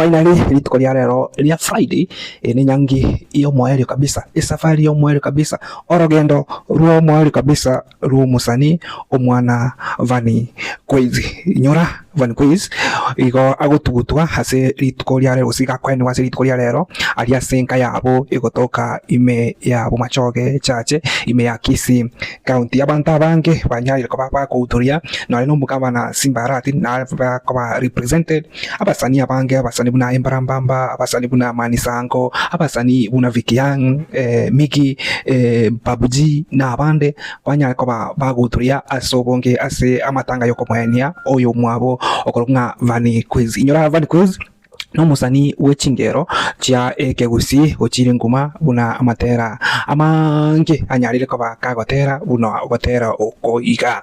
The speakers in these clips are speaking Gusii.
Finally rituko ria rero ria Friday eye nenyangi yomoerio kabisa, esafari yomoerio kabisa, orogendo rwomoerio kabisa rw'omosani omwana Vanny Quiz. Inyora Vanny Quiz igo agotugutwa ase rituko ria rero gose iga akoenigwa ase rituko ria rero aria ase enka yabo egotoka ime ya Bomachoge Church ime ya Kisii County. Abanto abange banyarire koba bakohuduria nonye na omogabana Simba Arati nare bakoba represented. Abasani abange, abasani buna Embarambamba, abasani buna Amani Sango, abasani buna Vicky Young, Miggy, Babu G na abande banyare koba bagoturia ase obonge ase amatanga y'okomoenia oyomwabo okorokwa ng'a Vanny Quiz. Inyora Vanny Quiz nomosani bwe chingero chia ekegusii gochire nkuma buna amatera amange anyarire koba kagotera buna ogotera oko iga.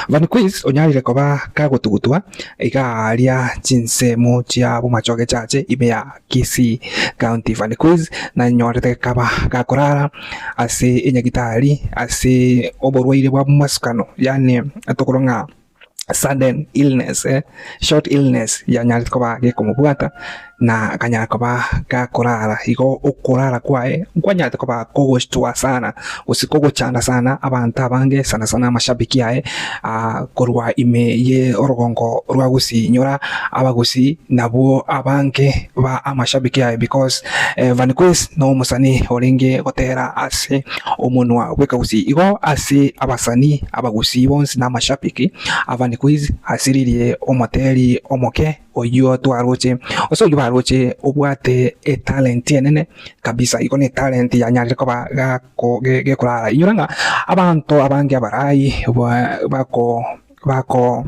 Van Quiz onyarire koba kagotugutwa iga aaria chinsemo chia bomachoge chache ime ya Kisii County. Van Quiz nanyorete kaba gakorara ase enyagitari ase oborwaire bwa bomasukano yaani tokorwa ng'a sudden illness, short illness yanyarete koba gekomobwata na akanyara koba gakorara. Igo okorara kwaye nkwanyarete koba kogochwa sana gose kogochanda sana abanto abange sana sana amashabiki aye korwa ime ye orogongo rwa gusii. Inyora abagusii nabwo abange ba amashabiki aye because Van Quiz no omosani orenge gotera ase omonwa bw'ekegusii. Igo ase abasani abagusii bonsi na amashabiki a Van Quiz asiririe omoteri omoke oyio twaroche gose oyio baroche obwate etalent enene kabisa. Igo ne etalent yanyarire koba gako gekorara. Inyora ng'a abanto abange abarai bako bako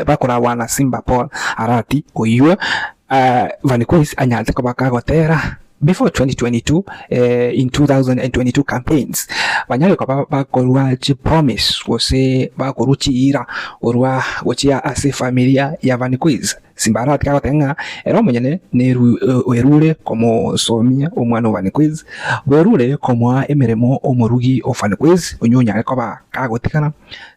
bakoragwa na Simba Paul Arati oyio Van Quiz anyarete koba kagotera before 2022 in 2022 campaigns banyare koba bakorwa chipromise gose bakorwa chiira korwa gochia ase efamilia ya Van Quiz. Simba Arati kagoteba ng'a ere omonyene nerure komosomia omwana o Van Quiz, bwerure komoa emeremo omorugi o Van Quiz oyio onyare koba kagotigana.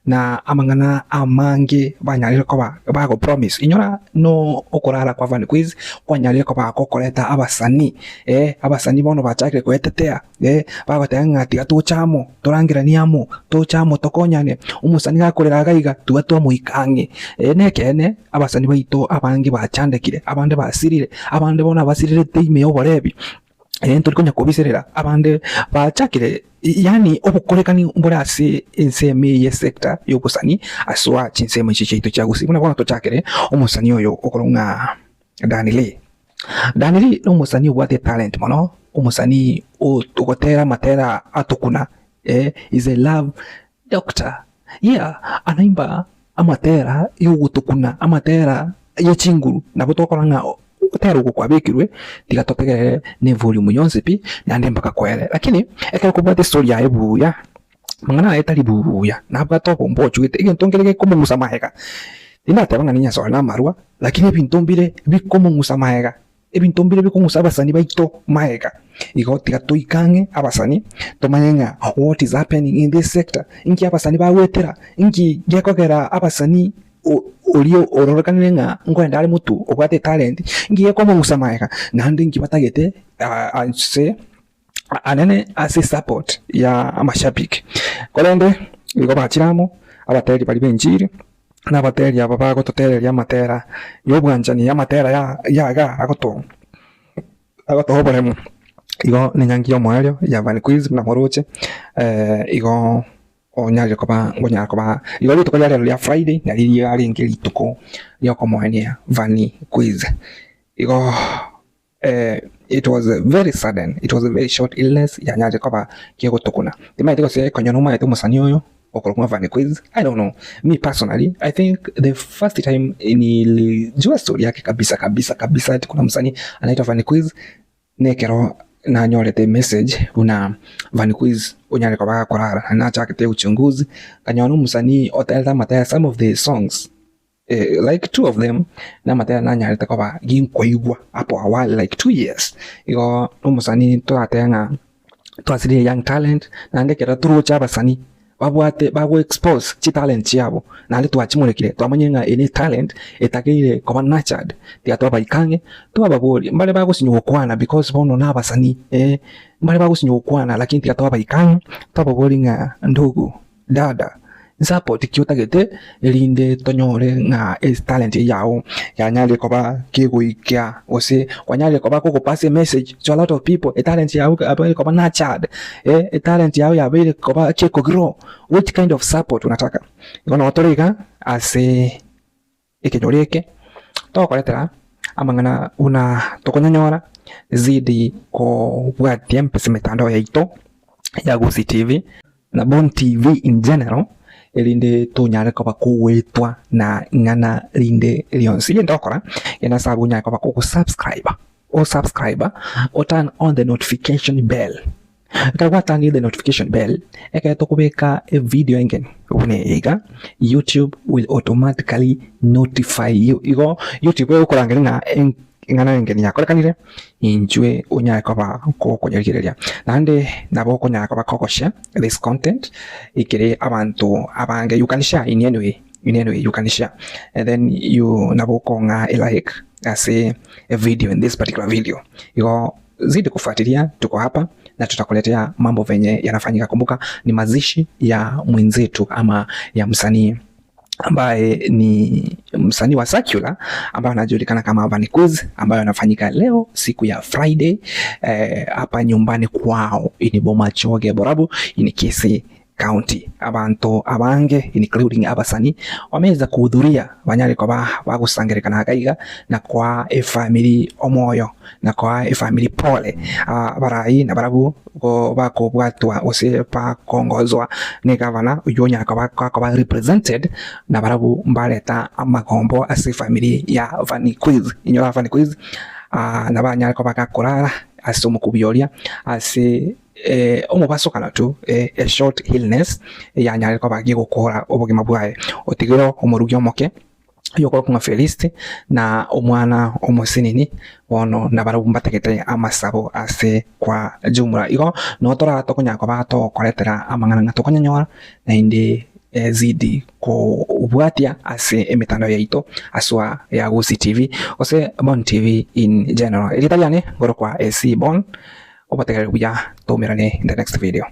Na amang'ana amange banyarire koba bago promise. Inyora no okorara kwa Van Quiz kwanyarire koba gokoreta abasani eh, abasani bono bachakire koetetea eh, bagoteba ng'a tiga toche amo, torangeranie amo, toche amo tokonyane, omosani gakorera iga iga tiga twamoika ang'e. Eh, nekeene abasani baito abange bachandekire, abande basirire, abande bono abasirerete ime y'oborebi. Ntori konya kobiserera abande bachakire yaani obokorekani mbore ase ensemo eye y'esector y'obosani aswa chinsemo echi chiaito chia gusii. Buna bono tochakere omosani oyo okorokwa ng'a Danny Lee. Danny Lee na omosani obwate etalent mono, omosani ogotera amatera atokuna is a love doctor yeah anaimba amatera yogotokuna amatera ye chinguru nabo tokora ng'a ogotera oko kwabekirwe tiga totegerere ne evolume yonsi pi naende mpaka koere. Lakini ekero kobwate estory yaye buya, amang'ana aye tari buya, nabwate obomba ochuete egento nkere gekomong'usa magega, tindateba ng'a ninyasoe na amarwa, lakini ebinto mbire bikomong'usa magega. Ebinto mbire bikong'usa abasani baito magega. Igo tiga toike ang'e abasani tomanye ng'a what is happening in this sector, inki abasani bagwetera, inki gekogera abasani oria ororekanire ng'a nkoenda are motwe obwate etalent, inki gekomong'usa magega, naende inki batagete ase anene ase support ya amashabiki. Korende igo bachire amo abateri baria b'enchiri. Nabateeri aba bagototereria amatera y'obwanchani, amatera ya iga agotoa oboremu. Igo nenyangi y'omoerio ya Van Quiz buna moroche, igo onyarire koba ngonyara koba igo rituko ria rero ria Friday nario riarenge rituko riokomoenia Van Quiz. Igo it was very sudden, it was a very short illness yanyarire koba kegotokuna. Timanyeti gose konya nomanyete omosani oyo. Okorokwa Vanny Quiz, I don't know, me personally I think the first time nilijua story yake kabisa kabisa kabisa ati kuna msanii anaitwa Vanny Quiz nekero nanyorete message buna Vanny Quiz onyare koba gakorara na nachakete uchunguzi nkanyora omosanii oterete amatera some of the songs like two of them namatera nanyarete koba ginkoigwa hapo awali like 2 years. Igo omosanii toratebe ng'a twasirire young talent, naende ekero toroche abasanii babwate bago expose chitalent chiabo naende twachimorekire twamanyire ng'a eye ne etalent etakeire koba nurtured, tiga twabaika ang'e twababoria mbare bagosinywa gokwana because bono na abasanii eh, mbare bagosinywa gokwana lakini tiga twabaika ang'e twababoria ng'a ndugu dada nsupport ki otagete erinde tonyore ng'a etalent eye yago yanyarire koba kegoikia gose kwanyarire koba kogopasa emessage to a lot of people etalent yago yabeire koba nurtured eh, etalent yago yabeire koba kekogrow which kind of support unataka? Igo nabo tore iga ase ekenyoro eke togokoretera amang'ana buna tokonyanyora zidi kobwatia ase emetandao yaito ya Gusii TV na Bon TV in general erinde tonyare koba kogoetwa na ing'ana rinde rionsi. Egento ogokora genda ase abwo onyare koba kogosubscribe, osubscribe o turn on the notification bell. Ekero gwatangire the notification bell, ekero tokobeka evideo engeni buna eye iga, YouTube will automatically notify you. Igo YouTube egokorangeria ng'a eng'ana engeni yakorekanire, inchwe onyare koba gokonyerigereria. Naende nabo okonyara koba kogoshare this content ekere abanto abange, you can share in any way, in any way you can share and then you nabo okong'a elike ase evideo in this particular video. Igo zidi kufuatilia, tuko hapa na tutakuletea mambo venye yanafanyika. Kumbuka ni mazishi ya mwenzetu ama ya msanii ambaye ni msanii wa secular ambaye anajulikana kama Vanny Quiz, ambayo anafanyika leo siku ya Friday hapa eh, nyumbani kwao ini Bomachoge Borabu ini Kisii County. Abanto abange including abasanii wameweza kuhudhuria banyare koba bagosangerekana iga na koa efamiri omoyo na koa efamiri pole. Abarai nabarabwo bakobwatwa gose bakongozwa ne gavana oywo onyara koba akoba represented nabarabwo mbareta amagombo ase efamiri ya Vanny Quiz. Inyora Vanny Quiz nabanyare koba gakorara ase omokubi oria ase omobasokano tu a short illness yanyare koba gegokora obogima bwaye. Otigire omorugi omoke oyokorokwa ng'a Felisti na omwana omosinini bono nabarabwo mbatagete amasabo ase kwa jumla. Igo noo tora tokonyara koba togokoretera amang'ana ng'a tokonyanyora naende zidi kobwatia ase emetandao yaito aswa ya Gusii TV gose Bon TV in general. Erieta riane nkorokwa AC Bon. Obotegereri buya toumerane in the next video.